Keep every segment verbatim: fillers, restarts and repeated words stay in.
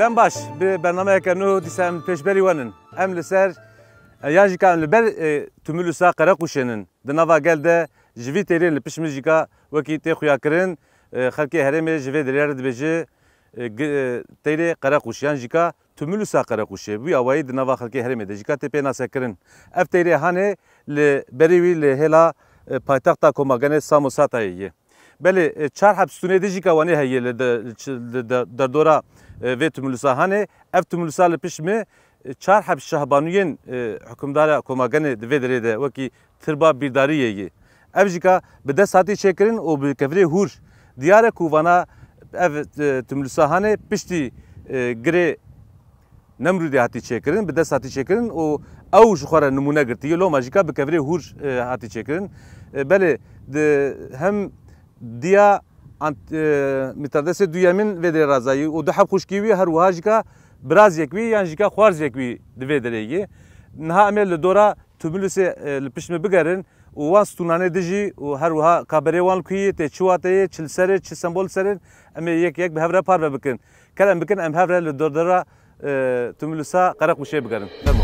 Em baş, bi bernameyeke nû dîsa em li pêşberî we nin. Em li ser, e, yan jî ka em li ber, e, Tumulusa Qereqûşê nin. Di nava gel de ji vî têrên li pişt min jî ka wekî tê xuyakirin, e, xelkê herêmê ji vê derê re dibêje, e, gi-, e, têrê Qereqûş yan jî ka Tumulusa Qereqûşê. Wî awayî di nava xelkê herêmê de jî ka tê pê nasekirin. Ev têrê hanê li berî wî li hêla, e, paytexta Komagenê Samosatayê ye. Belê, e, çar heb stûnê dî jî ka wanê heye li de-, çi-, li de-, derdora, e, vê Tumulusa hanê. Ev Tumulusa li pişt me, e, çar heb şahbanûyên, e, hukimdara Komagenê di vê derê de wekî tirba bîrdariyê ye. Ev jî ka bi dest hatî çêkirin û bi kevirê hûr. Diyar e ku vana ev, e, Tumulusa hanê piştî, e, girê Nemrûdê hatî çêkirin, bi dest hatî çêkirin û ew ji xwe re nimûne girtiye. Loma jî ka bi kevirê hûr, e, hatî çêkirin. E, belê, di hem diya ant-, e, Mîtradesê duyemîn vê derê razayî û du heb xwişkî wî her wiha jî ka biraziyek wî yan jî ka xwarziyek wî di vê derê yê. Niha em ê li dora Tumulusê, e, li pişt me bigerin û wan stûnanê dijî û her wiha ka berê wan li ku yê, tê çi wateyê, çi li ser e, çi sembol li ser in, em ê yek yek bi hev re parve bikin. Kerem bikin, em hev re li dordora, e, Tumulusa Qereqûşê bigerin. Fermo.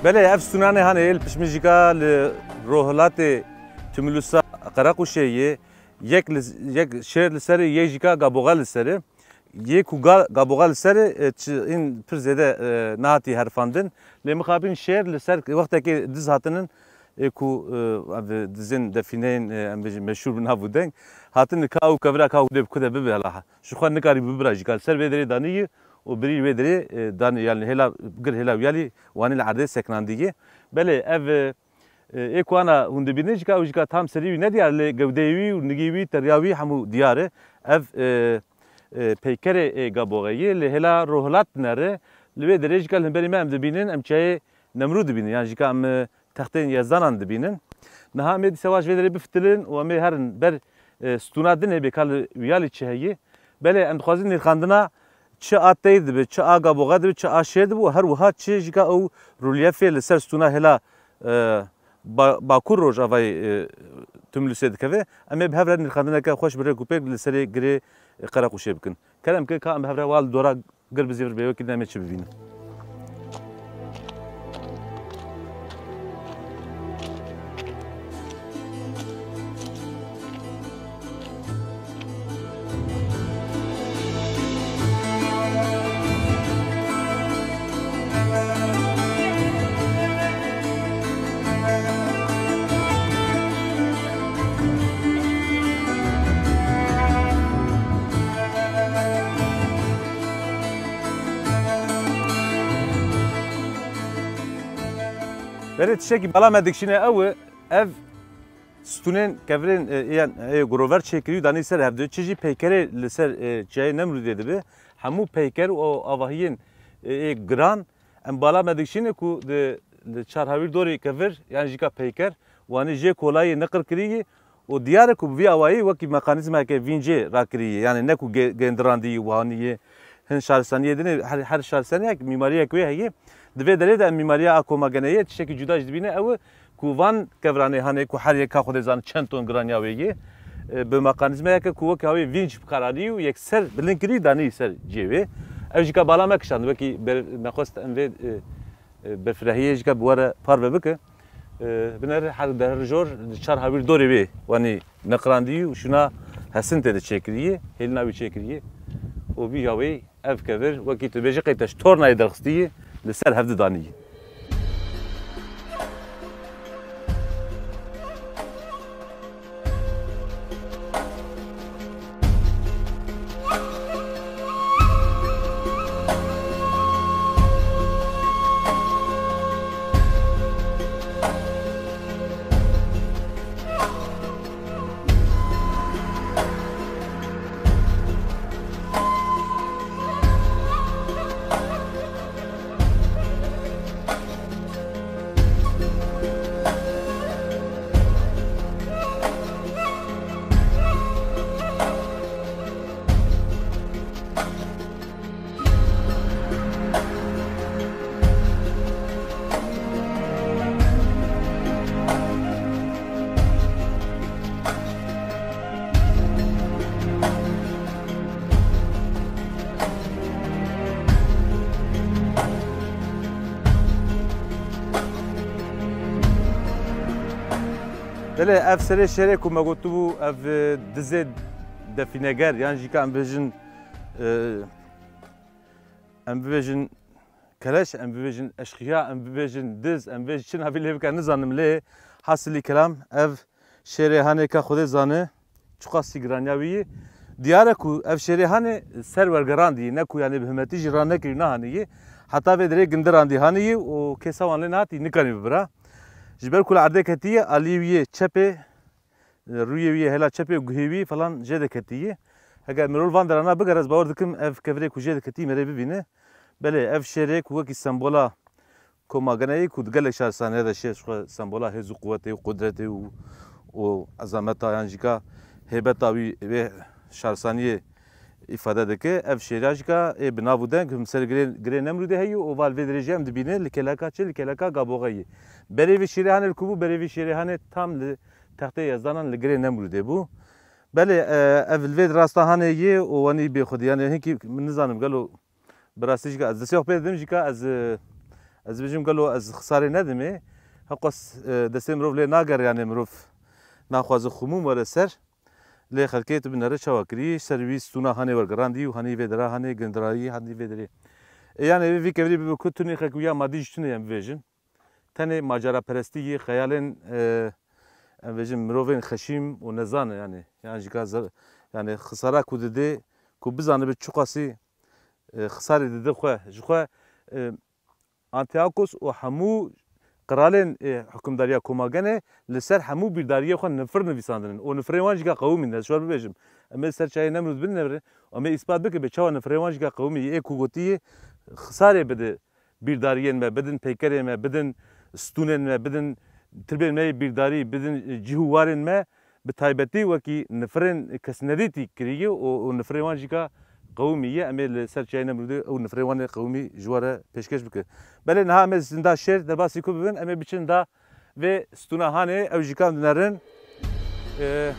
Belê, ev stûnanê hanê yê li pişt min jî ka li rojhilatê Tumulusa Qereqûşê yê. Yek li, yek şêr li serê, yek jî ka gaboxe li serê. Yê ku ga-, gaboxe li serê, e, çi, în pir zêde, e, nehatî herifandin. Lê mixabin şêr li ser wextekê diz hatinin, e, ku, e, ev dizên defîneyên, e, em bêjin meşhûr bi nav û deng, hatin ka ew kevira ka hûdê bi ku de bibe hela. Ji xwe nikarî bibira jî ka li ser vê derê danî yî û birî wê derê, e, danî, yani hêla, gir hêla wiyalî wanî li erdê sekinandî yê. Belê ev, e, E, ê ku ana hûn dibînin jî ka ew jî ka tam serî wî nediyar, lê gewdeyê wî û nigî wî, teriya wî hemû diyar e. Ev, e, e, peykerê ê Gaboxeyê li hêla rojhilat dinere. Li wê derê jî ka li hemberî me em dibînin, em çiyayê Nemrû dibînin. Yan jî ka em, e, textên Yezdanan dibînin. Niha em ê dîsa wa ji vê derê bifitilin û em ê herin ber, e, stûna din ê bê ka li wiyalî çi heye. Belê em dixwazin nirxandina çi a teyr dibe, çi a Gaboxe dibe, çi a şêr dibe û her wiha çi jî ka ew rûlyefê li ser stûna hêla e, ba-, Bakur Rojavayê, e, Tumlusê dikeve. Em ê bi hev re nirxandineke xweş bi rêk û pêk li serê girê Qereqûşê bikin. Kerem ke ka em bi hev re wa li dora gir bi zêvir bê wekî din em ê çi bibînin. Belê tiştekî bala me dikişîne ew e, ev stûnên kevirên, e, yên, e, grover çêkirî û danî ser hevdû, çi jî peykerê li ser, e, çiyayê Nemrûdê dibe, hemû peyker û avahiyên, e, ê giran, em bala me dikişîne ku di, di çar hawîr dorê kevir, yan jî ka peyker, wanî jê kolayê neqir kirî ye û diyar e ku bi vî awayî wekî mekanîzmayeke vîncê rakirî ye. Yanî ne ku ge-, gendirandî wanî ye, hin şaristaniyê din e, her, her şaristaniyek mîmariyek wê heye. Di vê derê de em mîmariya a Koma Geneyê tiştekî cuda jî dibîne, ew e ku van kevranê hanê ku her yek ka xwe dê zane çend ton giraniya wê yê, e, bi mekanîzmayeke ku weke ew ê vînc bi kar anî û yekser bilind kirî danî ser cihê wê. Ew jî ka bala me kişand, wekî ber-, me xwest em vê, e, e, berfirehiyê jî ka bi we re parve bike. E, binêre her dehr jor di çar hawîr dorê wê wanî neqirandî û şûna Hesin tê de çêkiriyê, hêlina wî çêkiriyê û vî yaweyî ev kevir wekî tu bêjî qey te ji tornayê derxistiyê li ser hevdu daniyê. Belê, ev serê şêrê ku me gotibû, ev, e, dizê defîneger, yan jî ka em bêjin, e, em bibêjin keleş, em bibêjin eşqiya, em bibêjin diz, em bibêjin çi navî lê bike nizanim, lê hasilî kelam ev şêrê hanê ka Xwedê zane çiqasî giraniya wî yî. Diyar e ku ev şêrê hanê ser wergerandî, ne ku yanî bi himetî jî ranekirî nehanî yî. Heta vê derê gindirandî hanî yî û kêsa wan lê nehatî nikanî bibira. Ji ber ku li erdê ketiye, alî wî yê çepê, rûyê wî yê hêla çepê û guhê wî falan jê de ketiye. Heger mirov van derana bigere, ez bawer dikim ev kevirê ku jê de ketiye merê bibîne. Belê, ev şêrê ku wekî sembola Koma Geneyê ku di gelek şarsaniya de şêr ji xwe sembola hêz û quwetê û qudretê û, û ezameta yan jî ka hêbeta wî vê şarsaniyê îfade dike. Ev şêra jî ka ê bi nav û deng him ser girê, girê Nemrûdê heye û val vê dirêjê em dibîne li kêleka çi? Li kêleka Gaboxeyê. Berê vê şêrê hanê li ku bû? Berê vê şêrê hanê tam li textê Yezdanan li girê Nemrûdê bû. Belê, e, ev li vê rasta hanê yê û wanî bê xwedî. Yanê hinkî min nizanim gelo bi rastî jî ka ez destê xwe pê didim jî ka ez, e, ez bêjim gelo ez xisarê nedimê. Heqas, e, destê mirov lê nagere, yanê mirov naxwaze xumûm were ser. Lê xelkê tu binere çawa kirî, ser wî stûna hanê wergerandî û hanî vê dera hanê gindirayî hanî vê derê. E, yanê vê vî kevirî bibe ku tu nirxek wî ya madî jî tune em bibêjin. Tenê maceraperestî yê xeyalên, e, em bêjin mirovên xeşîm û nezan e, yanî, yan jî ka zer-, yanî xisara ku didê, ku bizanibe çiqasî, e, xisarê dide xwe. Ji xwe, e, Antiochos û hemû qiralên, e, hukimdariya Komagene li ser hemû bîrdariyê xwe nifir nivîsandin. Û nifirê wan jî ka qewimîn, ez ji wan bibêjim. Em ê li ser çayê Nemrûd binevrin, em ê îspat bikin bê çawa nifirê wan jî ka qewimî yê, ê ku gotî yê xisarê bide bîrdariyên me, bidin peykerê me, bidin stûnên me, bidin tirbên me yê bîrdarî, bidin cih û warên me, bi taybetî wekî nifirên kesnedîtî kirî ye û, û nifirê wan jî ka qewimî ye. Em ê li ser çiyayê Nemrûdê ew nifirê wan ê qewimî ji we re pêşkêş bikin. Belê niha em ê zinda şêr derbasî ku bibin, em ê biçin da vê stûna hanê, ew jî ka em dinerin. E,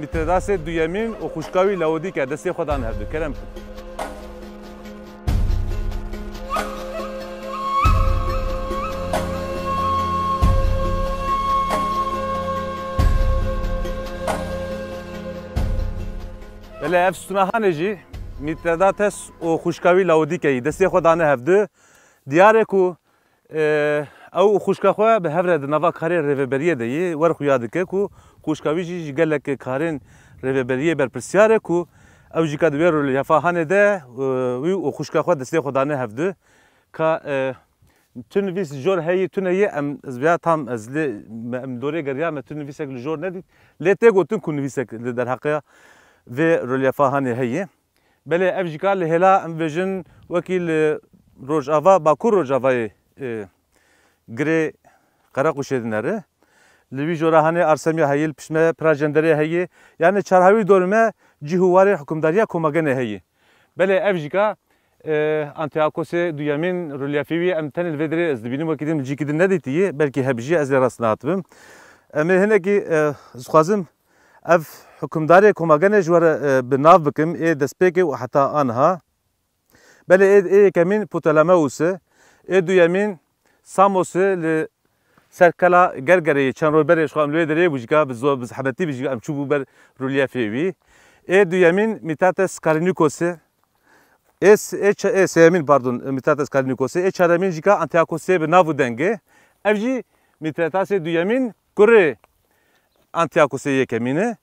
Mîtredasê duyemîn û xwişka wî Laodîke, destê xwe dane hevdu. Kerem bikin. Belê ev stûna hanê jî Mîtredates û xwişka wî Laodîke yî destê xwe dane hevdu. Diyar e ku, e, ew û xwişka xwe bi hev re di nava karê rêveberiyê de yê, wer xuya dike ku xwişka wî jî ji gelek karên rêveberiyê berpirsyar e ku ew jî ka di wê rolyefa hanê de, e, wî û xwişka xwe destê xwe dane hevdu. Ka, e, tu nivîs jor heyî, tune yê, em, ez vêya tam ez lê, me, em dorê geriya me tu nivîsek li jor nedît. Lê tê gotin ku nivîsek li derheqeya vê rolyefa hanê heye. Belê ev jî ka li hêla em bêjin wekî li Rojava, Bakur Rojavayê, e, girê Qerequşê dinere. Li wî jora hanê arsemiya heye, li pişt me pira jenderê heye. Yanê çarhawî dorê me cih û warê hukimdariya Komagenê heye. Belê ev jî ka, e, Antiochosê duyemîn, relyefê wî em tenê li vê derê ez dibînim, wekî din cîkî din nedîtiye, belkî hebijî ez lê rast nehatibim. Em ê hinekî, e, ez dixwazim ev hukimdarê Komagenê ji we re, e, bi nav bikim, ê destpêkê û heta aniha. Belê ê, ê yekemîn Ptolemaus e, ê duyemîn Samos e, li Serkela Gergerê ye, çend roj berê ji xwe em li wê derê bû jî ka bi zor, bi zehmetî bû jî em çûbû ber rûlyefê wî. Ê duyemîn Mîtrates Kalînîkosê. Ê s-, ê ç-, ê sêyemîn, pardon, Mîtrates Kalînîkosê. Ê çaremîn jî ka Antiyakosê bi nav û dengê. Ev jî Mîtratasê duyemîn kurê Antiyakosê yekemîn e.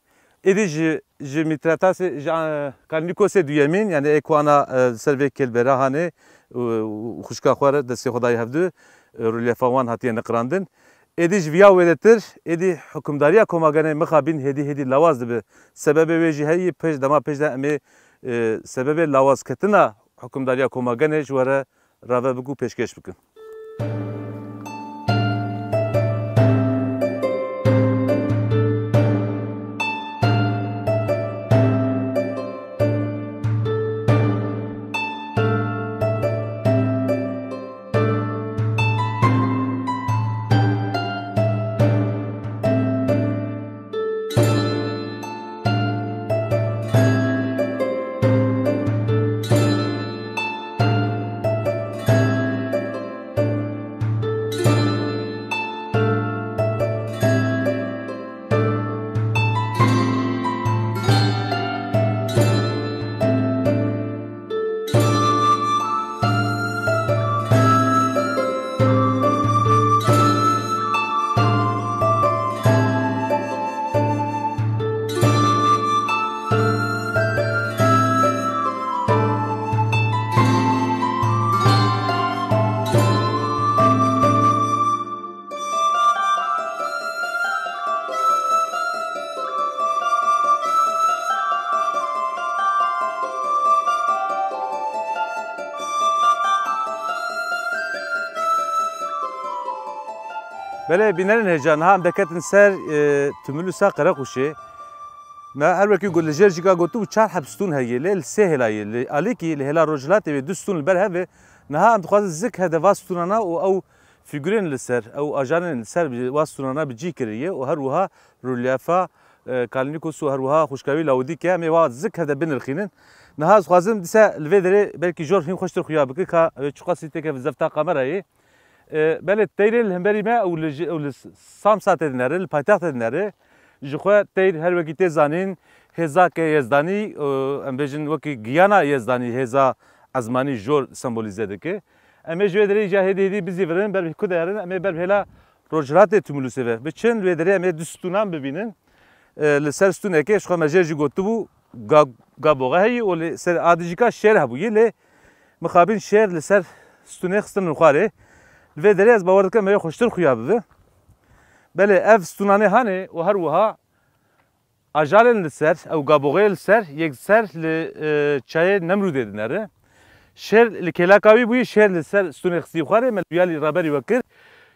Êdî ji, ji Mîtratasê, ji, e, Kalînîkosê duyemîn, yani ê ku ana, e, ser vê kêlbera hanê, û, û xwişka xwe re destê xwe dayê hevdu, e, relyefa wan hatiye niqirandin. Êdî ji viya wêdetir, êdî hukimdariya Komagene mixabin hêdî hêdî lawaz dibe. Sebebê wê jî heyî, pêş dema pêş de em ê, e, sebebê lawazketina hukimdariya Komagene ji we re rave bikin û pêşkêş bikin. Belê, bînerên hêja, niha em deketin ser, e, Tumulusa Qerequşê. Me her wekî got, li jêr jî ka gotibû çar heb stûn heye, lê li sê hêla ye. Li alîkî, li hêla rojhilatê wê du stûn li ber hev e. Niha em dixwazin zik hevde va stûnana û ew fîgurên li ser, ew ajanên li ser bi-, va stûnana bi cî kiriye û her wiha relyefa, e, Kalînîkos û her wiha xwişka wî Lawodîke, em ê wa zik hevde binirxînin. Niha ez dixwazim dîsa li vê derê belkî jor hîn xweştir xuya bike, ka ew ê çiqasî têkeve zefta kamerayê. E, belê teyrê li hemberî me ew li ji, ew li Samsa tê dinere, li paytextê dinere. Ji xwe teyr her wekî tê zanîn, hêza ke Yezdanî, e, em bêjin wekî giyana Yezdanî, hêza ezmanî jor sembolîze dike. Em ê ji wê derê îca hêdî hêdî bizîvirin, ber ku de herin, em ê ber hêla rojhilatê Tumulusê ve biçin, li wê derê em ê du stûnan bibînin. E, li ser stûnekê ji xwe me jê jî gotibû, ga-, gaboxe heyî û li ser a dijîka şêr hebûyî, lê mixabin şêr li ser stûnê xistin xwarê. Li vê derê ez bawer dikim, me yê xweştir xuya bibe. Belê, ev stûnanê hanê û her wiha ajalên li ser, ew gaboxeyê li ser, yek ser li, e, çayê Nemrûdê dinere. Şêr li kêlaka wî bûyî, şêr li ser stûnê xistî xwarê, me li wî alî raberî we kir.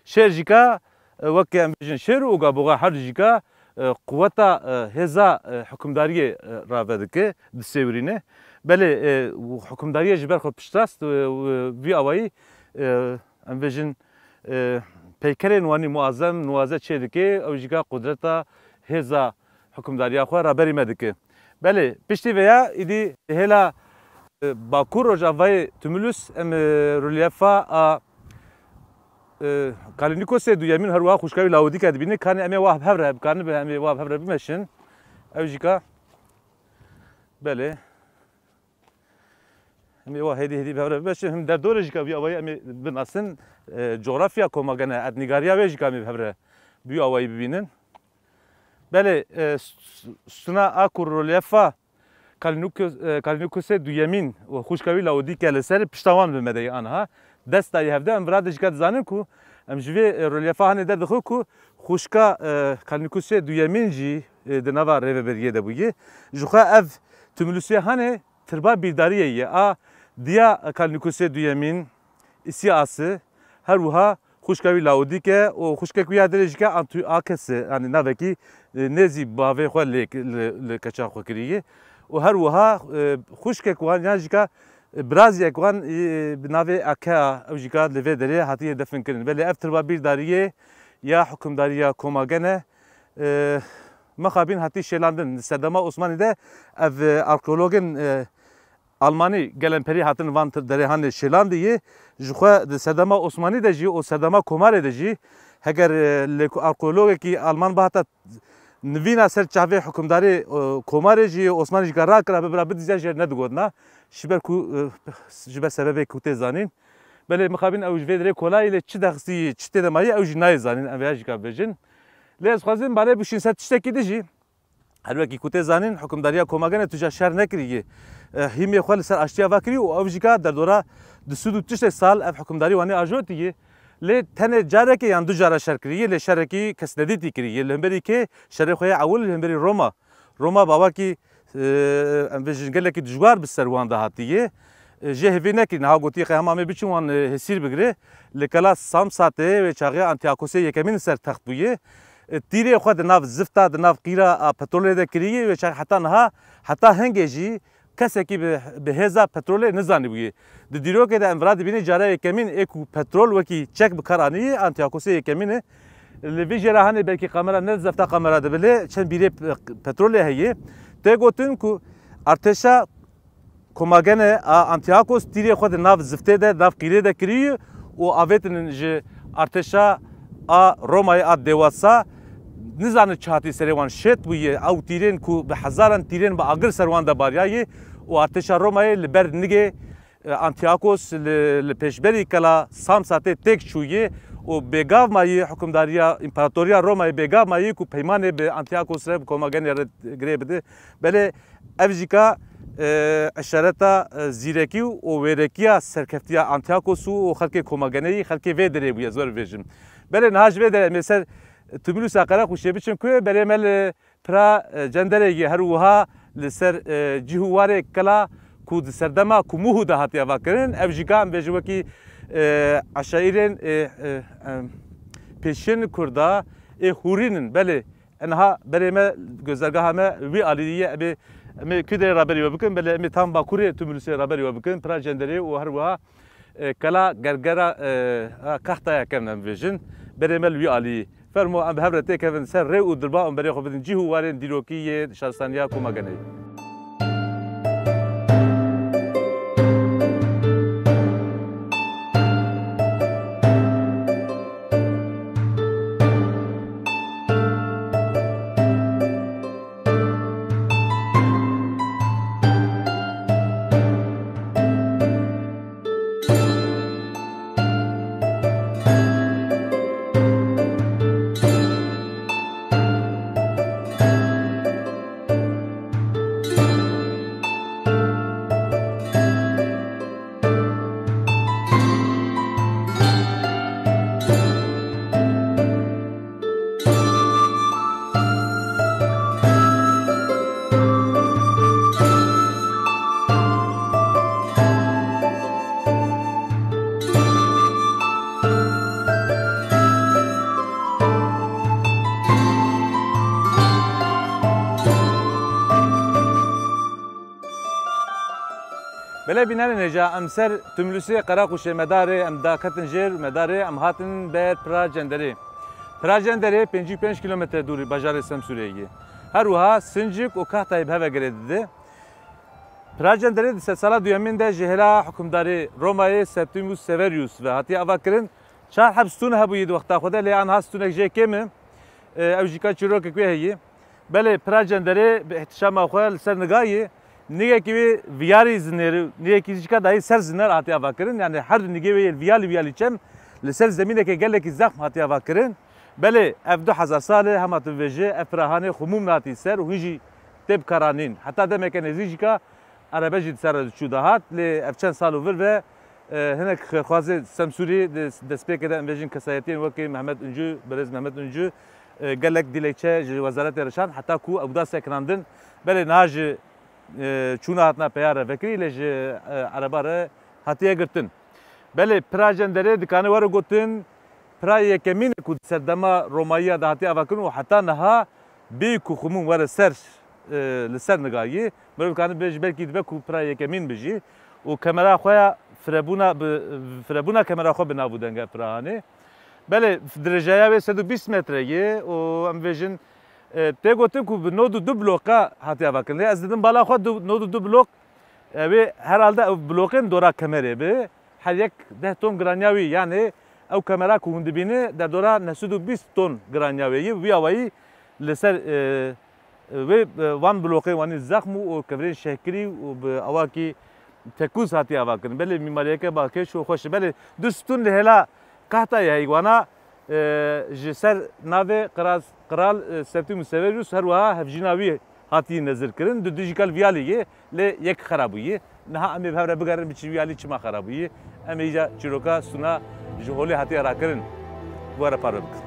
Şêr jî ka, e, weke em bêjin şêr û gaboxa her du jî ka, e, quweta, e, hêza, e, hukimdariyê, e, rave dike, disêwirîne. Belê, e, hukimdariyê ji ber xwe piştrast, e, û vî awayî, e, em bêjin, e, peykerên wanî muazem, nuwaze çê dike, ew jî ka qudreta hêza hukimdariya xwe raberî me dike. Belê, piştî vêya îdî hêla, e, Bakur Rojavayê Tumulus em, e, relyefa a, e, Kalînîkosê duyemîn her wiha xwişka wî Lawodîke dibînin. Kanê em ê wa bi hev re, bi kanî be em ê wa bi hev re bimeşin. Ew jî ka, belê. Em ê wa hêdî hêdî bi hev re bimeşin. Him derdorê jî ka vî awayî em ê binasin. E, cografya Komagene, etnîgariya wê jî ka em ê bi hev re bi wî awayî bibînin. Belê, e, s-, s-, stûna a ku relyefa Kalînûkos-, e, Kalînûkosê duyemîn û xwişka wî Lawodîke li ser pişta wan bi me de ye aniha. Dest dayî hevde em vira de jî ka dizanin ku em ji vê, e, relyefa hanê derdixin ku xwişka, e, Kalînûkosê duyemîn jî, e, di nava rêveberiyê de bûye. Ji xwe ev Tumulusê hanê tirba bîrdariyê ye a diya Kalînûkosê duyemîn, Îsîasî, her wiha xwişka wî Lawodîke û xwişkek wî ya dirê jî ke Antîokosê, yanî navekî, e, nêzî bavê xwe lê, li, li keça xwe kiriye. Û her wiha, e, xwişkek wan yan jî ka, e, biraziyek wan, e, bi navê Akea, ew jî ka li vê derê hatiye definkirin. Belê ev tirba bîrdariyê ya hukimdariya Komagene, e, mixabin hatî şêlandin. Li serdema Osmanî de ev, e, arkeologên, e, Almanî gelemperî hatin van derê hanê şêlandî yê. Ji xwe di serdema Osmanî de jî û serdema Komarê de jî Heger, e, lê ku arkeologekî Alman bihata nivîna ser çavê hukimdarê, e, komarê jî, Osmanî jî ka rakira bibira bidizya jê re nedigotina. Ji ber ku, e, ji ber sebebê ku tê zanîn. Belê mixabin ew ji vê dirê kolayî lê çi dexistî, çi tê de mayî ew jî nayê zanîn, em vêya jî ka bibêjin. Lê ez xwazim barê bişîn ser tiştekî di jî. Her wekî ku tê zanîn, hukimdariya Komagene tu ca şer nekiriye. E, hîmê xwe li ser aştiya va kiriye û ew jî ka derdora du sed û tiştê sal ev hukimdarî Wanê ajotiye. Lê tenê carekê yan du cara şer kiriye, lê şerekî kes nedîtî kiriye. Li hemberî kê şerê xwe yê ewil li hemberî Roma. Roma bawakî, e, em vê jin gelekî dijwar bi ser wan de hatiye. E, jê hêvî nekirî, niha gotiye qey hema em ê biçin wan, e, hêsîr bigire. Li kela Samsatê wê çaxê Antiyakosê yekemîn li ser text bûye. E, tîrê xwe di nav zifta, di nav qîra a petrolê de kiriye, wê çaxê heta niha, heta hingê jî kesekî bi, bi hêza petrolê nizanîbûye. Di dîrokê de em vira dibînî cara yekemîn ê ku petrol wekî çek bi kar anî, Antiyakosê yekemîn e. Li vî jê re hanê belkî kamera ne zefta kamera dibe lê çend bîrê pe-, petrolê heye. Tê gotin ku artêşa Komagene a Antiyakos tîrê xwe di nav ziftê de, nav qîrê de kiriye û avêtinin ji artêşa a Romayê a dêwasa, nizanin çi hatî serê wan şêt bûye. Ew tîrên ku bi hezaran tîrên bi agir ser wan de bariyaye û artêşa Romayê li ber nigê, e, Antiyakos li, li pêşberî kela Samsatê têk çûye û bêgav mayî hukimdariya, împaratoriya Romayê bêgav mayî ku peymanê bi Antiyakos re, bi Komagenê re girê bide. Belê ev jî ka, e, eşareta, e, zîrekî û wêrekiya serkeftiya Antiyakosû û xelkê Komageneyî, xelkê vê derê bûye, ez wer bibêjim. Belê niha ji vê derê em ê ser Tumulûsa Qereqûşê biçin ku berê me li pira, e, cenderê yê her wiha li ser, e, cih û warê kela ku di serdema Kumuhu de hatiye avakirin. Ev jî ka em bêjin wekî, e, eşaîrên, e, e, em, pêşên Kurda ê hûrîn in. Belê, e, niha berê me, gözdergeha me wî alî ye. Em ê, em ê ku derê raberî we bikin, belê em ê tam bakurê Tumulûsê raberî we bikin. Pira cenderê û her wiha, e, kela gergera, e, a, Kahtaya kevin em bêjin. Berê me li wî alî. Fermo em bi hev re têkevin ser rê û dirba û berê xwe bidin cih û warên dîrokî yê şaristaniya Komageneyê. Belê bînerên hêja em ser Tumlûsê Qereqûşê medarê em daketin jêr û medarê em hatin ber pira cenderê. Pira cenderê pêncî û pênc kîlometre dûrî bajarê Semsûrê ye. Her wiha Sincik û Kahtayê bi heve girê dide. Pira cenderê di sedsala duyemîn de ji hêla hukimdarê Romayê Septimius Severius ve hatiye avakirin. Çar heb stûn hebûyî di wexta xwe de, lê anha stûnek jê kêm e. E, ew jî ka çîrokek wê heye. Belê, pira cenderê bi îhtişama xwe li ser niga ye. Nigekî wê viyarî zinêr, nigekî jî ka dayî ser ziner hatiye avakirin. Yani her du nigê wê yê viyalî viyalî çem li ser zemîneke gelekî zexm hatiye avakirin. Belê, ev du hezar sal e, hema tu bibêjî, ev pira hanê xumûm nehatî ser û hûn jî tê bikaranîn. Heta demeke nêzîk jî ka erebe jî di ser re diçû dahat, lê ev çend sal û vir ve, e, hinek xêrxwazê Semsûrî di destpêkê de em bêjin kesayetiyên wekî Mehmet Uncû, birêz Mehmet Uncû, e, gelek dilekçe ji wezaretê re şand, heta ku ew da sekinandin. Belê niha ji, e, çûna hatina peya re vekirî, lê ji, e, ereba re hatiye girtin. Belê pira cenderê dikane were gotin, pira yekemîn e ku di serdema Romayiya de hatiye avakirin û heta niha bê ku xumûm were ser, e, li ser nigayî, mirov dikane bêje belkî dibe ku pira yekemîn be jî û kemera xwe ya firebûna bi, firebûna kemera xwe bi nav û deng e pira hanê. Belê, dirêjaya wê sed û bîst metre ye û em bêjin, e, tê gotin ku bi nod û du bloka hatiye avakirin. Lê ez didim bala xwe du, nod û du blok, e, wê herhalde ew bloqên dora kemerê bi. Her yek deh ton giraniya wî, yanê Ew kamera ku hûn dibîne derdora neh sed û bîst ton giraniya wê ye. Wî awayî li ser, e, e, wê, e, van bloqê wanî zexm û, û kevirên şehkirî û bi awakî tekûz hatiye avakirin. Belê mîmariyeke balkêş û xweş e. Belê du stûn li hêla qehta ye heywana, e, ji ser navê Qral, Qral, e, Septîmus Severus her wiha hevjîna wî hatiye nezirkirin. Du dijî kal viyalî ye, lê yek xera bûye. Niha em ê bi hev re bigerin, biçin wiyalî çima xera bûye. Em ê îca çîroka stûna ji holê hatiye rakirin, bi we re parve bikin.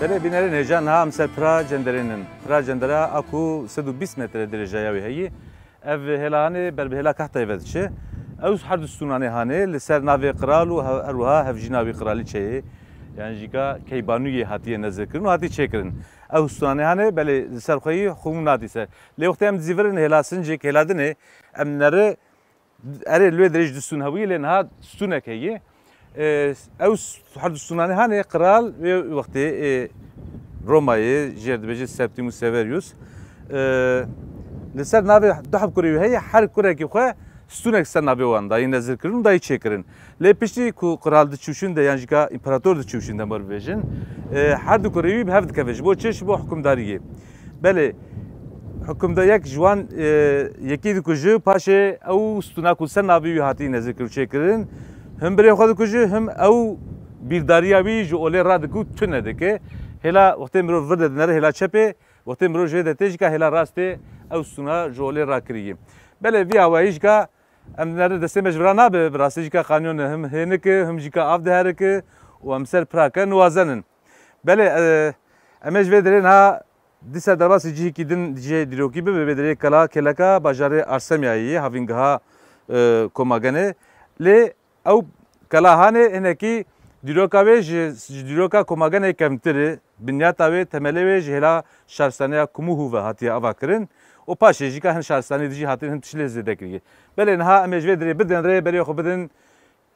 Belê bînerên hêja, niha em ser pira cenderê nin. Pira cendera a ku sed û bîst metre dirêjaya wê heye. Ev hêla hanê ber bi hêla Kehtayê ve diçe. Ew her du stûnanê hanê li ser navê qral û he-, her wiha hevjîna wî qralîçeyê, yan jî ka Keybanûyê hatiye nezirkirin û hatiye çêkirin. Ew stûnanê hanê, belê li ser xwe yî xûm nadîse. Lê wextê em dizîvirin hêla Sincik, hêla dinê, em neri Erê, li wê dirêj du stûn hebûyî, lê niha stûnek heye. E, ew s-, her du stûnanê hanê qral wê wextê, e, Romayê, jê re dibêje Septimus Severus. E, li ser navê du heb kurê wî heye, her kurekî xwe stûnek ser navê wan dayî nezirkirin û dayî çêkirin. Lê piştî ku qral diçûşin de yan jî ka împerator diçûşin de, me bibêjin, e, her du kurê wî bi hev dikeve. Ji bo çi? Ji bo hukimdariyê. Belê, hukimdar yek ji wan, e, yekî dikuje, paşê ew stûna ku ser navê wî hatî nezirkirin û çêkirin, him birê xwe dikuje, him ew bîrdariya wî ji olê radiku tune dike. Hêla wextê mirov vir de dinere hêla çepê, wextê mirov ji vê de tê jî ka hêla rastê ew stûna ji olê rakiriye. Belê vî awayî jî ka em dinere destê me ji vira nabe, bi rastî jî ka kanyon him hênik e, him jî ka av diherike û em ser pirake niwazenin. Belê, e, em ê ji vê derê niha dîsa derbasî cihekî din cihê dîrokî bibe, vê derê kela kêleka bajarê Arsemyayê ye, havîngeha, e, Komagenê. Lê ew kela hanê hinekî dîroka wê ji, ji dîroka Komagenê kevntir e. Binyata wê, temelê wê ji hêla şaristaneya Kumuhu ve hatiye avakirin. Û paşê jî ka hin şaristanî dijî hatin hin tişt lê zêde kiriye. Belê niha em ê ji vê derê bidin rê, berê xwe bidin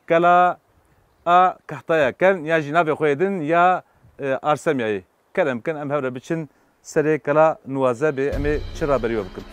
kela a Kehtaya Kevn ya jî navê xwe yê din ya, e, Arsemyayê. Kerem kin em hev re biçin serê kela Nuwaze bê, em ê çi raberî we bikin.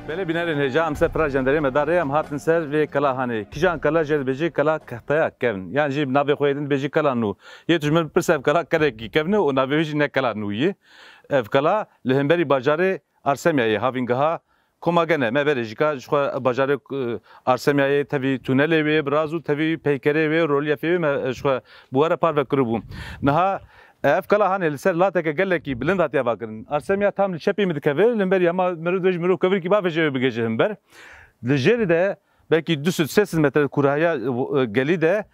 Belê bînerên hêja, em ser pira jenderê me da rê, em hatin ser vê kela hanê. Kîjan kela jê dibêjê kela Kehtaya Kevn. Yan jî navê xwe yê din dibêjî kela nû. Yê tu ji min bipirse ev kela kelekî kevn e û navê wî jî ne kela nû yî. Ev kela li hemberî bajarê Arsemyayê, havîngeha Komagene, me berê jî ka ji xwe bajarê, e, Arsemyayê, tevî tunelê wê, biraz û tevî peykerê wê, rolyefê wê me, e, ji xwe bi we re parve kiribû. Niha, e, ev kela hanê li ser lateke gelekî bilind hatiye avakirin. Arsemya tam li çepê min dikeve, li hemberî hema mirov dibêje mirov kevirkî bavêje wê bigihêje hember. Li jêrî de belkî du sed sê sed metre kûrahiya, e, gelî de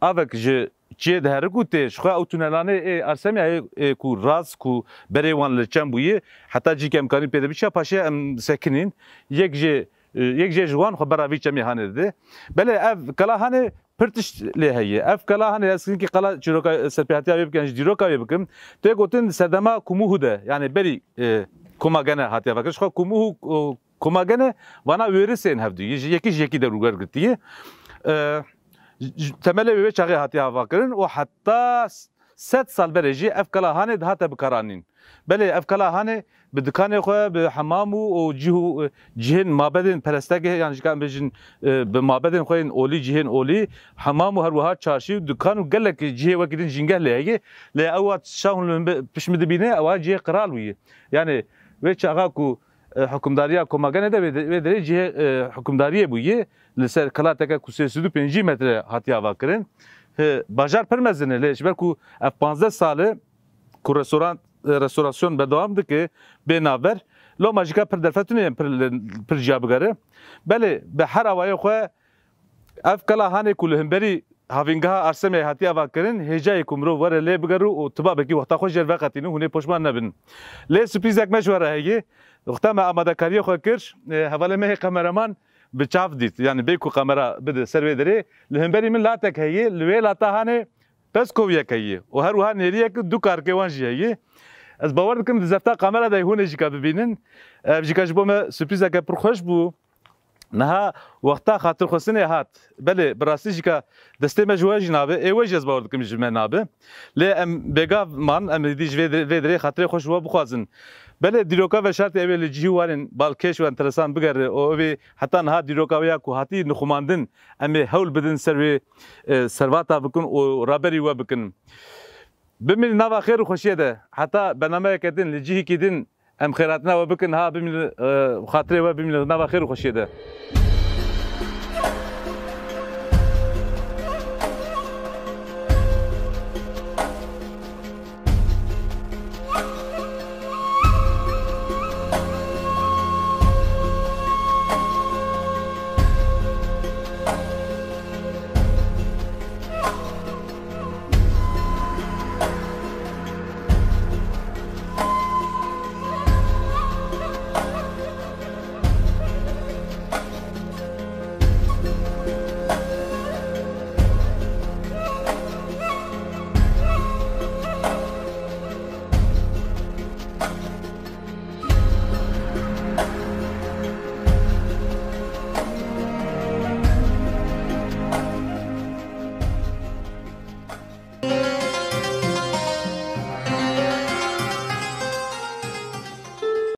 avek ji çiyê diherik û tê. Ji xwe ew tunelanê ê Arsemya ê, ê ku rast ku berê wan li çem bûyî, heta cî ke em karîn pê de biçiya, paşê em sekinîn. Yek jê, e, yek jê ji wan xwe bera vî çemê Hanê dide. Belê ev Kela Hanê pir tişt lê heye. Ev Kela Hanê, ez kinkî qala çîroka serpêhatiya wê bikim, ji dîroka wê bikim. Tê gotin serdema Kumuhu de, yani berî, e, Komagene hatiye vekirin. Ji xwe Kumuhu, e, Komagene vana wêrisên hevdû, ji yekî ji yekî derû wergirtiye. E, ji, temelê wê çaxê hatiye avakirin û heta sed sal berê jî ev Kela Hanê dihate bikaranîn. Belê ev Kela Hanê bi dikanê xwe, bi hemam û, û cih û, e, cihên mabedên perestegeh, yan jî ka em bêjin, e, bi mabedên xwe yên olî, cihên olî, hemam û her wiha çarşî û dikan û gelek cihê wekî din jîngeh lê heye. Lê ew wexta hûn li min bi-, pişt min dibîne, ew cihê qral bûye. Yani wê çaxa ku, e, hukimdariya Komagene de wê de-, wê derê cihê, e, hukimdariyê bûye. Li ser kelateke ku sê sed û pêncî metre hatiye avakirin. Hi, bajar pir mezin e, lê ji ber ku ev panzdeh sal e ku restoran, e, restorasyon berdewam dike, bê navber. Loma jî ka pir derfet tune yên pir, pir ciya bigere. Belê, bi her awayê xwe ev Kela Hanê ku li hemberî havîngeha Arsemyayê hatiye avakirin, hêja ye ku mirov were lê bigere û tibabekî wexta xwe jê re veqetîne, hûn ê poşman nebin. Lê surprîzek me ji we re heye. Wexta me amadekariyê xwe kir, e, hevalê me yê kameraman bi çav dît. Yani bê ku kamera bide ser wê derê. Li hemberî min latek heye, li wê lata Hanê peskoviyek heye. Û her wiha nêriyek du karikê wan jî heye. Ez bawer dikim di zefta kamera de hûn ê jî ka bibînin. Ev jî ka ji bo me surprîzeke pir xweş bû. Niha wexta xatirxwestinê hat. Belê, bi rastî jî ka destê me ji we jî nabe, ê we jî ez bawer dikim ji me nabe. Lê em bêgav man, em êdî ji vê, vê derê xatirê xwe ji we bixwazin. Belê, dîroka veşartî ew ê li cihî warên balkêş û enteresan bigere û ew ê heta niha dîroka wê ya ku hatî nixumandin, em ê hewl bidin ser wê, e, servata bikin û raberî we bikin. Bimînin nava xêr û xweşiyê de. Heta bernameyeke din, li cihekî din em xêrhatina we bikin, ha bimînin, e, xatirê we bimînin nava xêr û xweşiyê de.